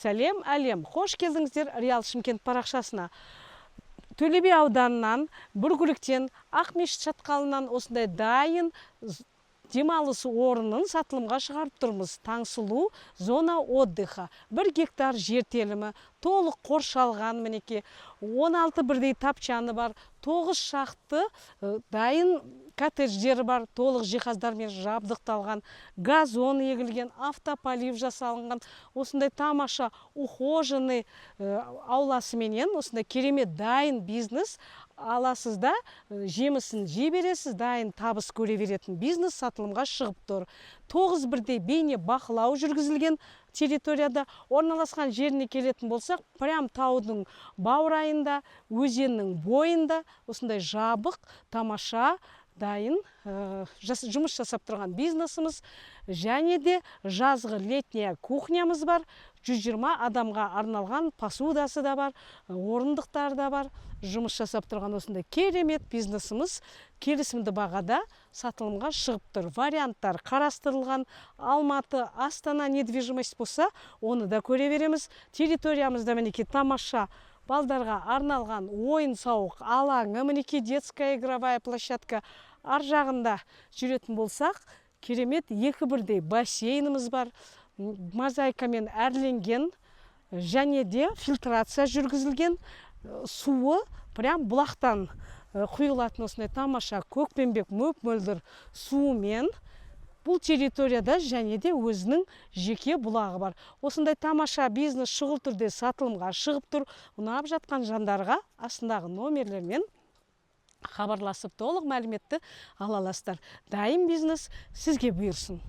Сәлем, әлем! Қош келдіңіздер Реал Шымкент парақшасына. Төле би ауданынан, Бүргіліктен, Ақмешіт шатқалынан осындай дайын демалыс орнын сатылымға шығарып тұрмыз. Таңсұлу зона отдыха. 1 гектар жер телімі, толық қоршалған, мінекей, 16 бірдей тапчаны бар, 9 шақты дайын коттедждері бар, толық жиһаздармен жабдықталған, газон егілген, автополив жасалынған, осындай тамаша ухоженный ауласыменен осындай керемет дайын бизнес аласыз да, жемісін жей бересіз, дайын табыс көре беретін бизнес сатылымға шығып тұр. Тоғыз бірдей бейне бақылау жүргізілген территорияда орналасқан. Жеріне келетін болсақ, прям таудың баурайында, өзеннің бойында осындай жабық, тамаша, дайын жұмыс жасап тұрған бизнесіміз. Және де жазғы летняя кухнямыз бар, 120 адамға арналған посудасы да бар, орындықтары да бар. Жұмыс жасап тұрған осындай керемет бизнесіміз келісімді бағада сатылымға шығып тұр. Варианттар қарастырылған. Алматы, Астана недвижимость болса, оны да көре береміз. Территориямызда, мінекей, тамаша балдарға арналған ойын сауық алаңы, мінекей, детская игровая площадка. Ар жағында жүретін болсақ, керемет екі бірдей бассейніміз бар, мозаикамен әрленген және де фильтрация жүргізілген, суы прям бұлақтан құйылатын осындай тамаша көкпеңбек мөп мөлдір суымен. Бұл территорияда және де өзінің жеке бұлағы бар. Осындай тамаша бизнес шұғыл түрде сатылымға шығып тұр. Ұнап жатқан жандарға астындағы номерлермен хабарласып, толық мәліметті ала аласыздар. Дайын бизнес сізге бұйырсын.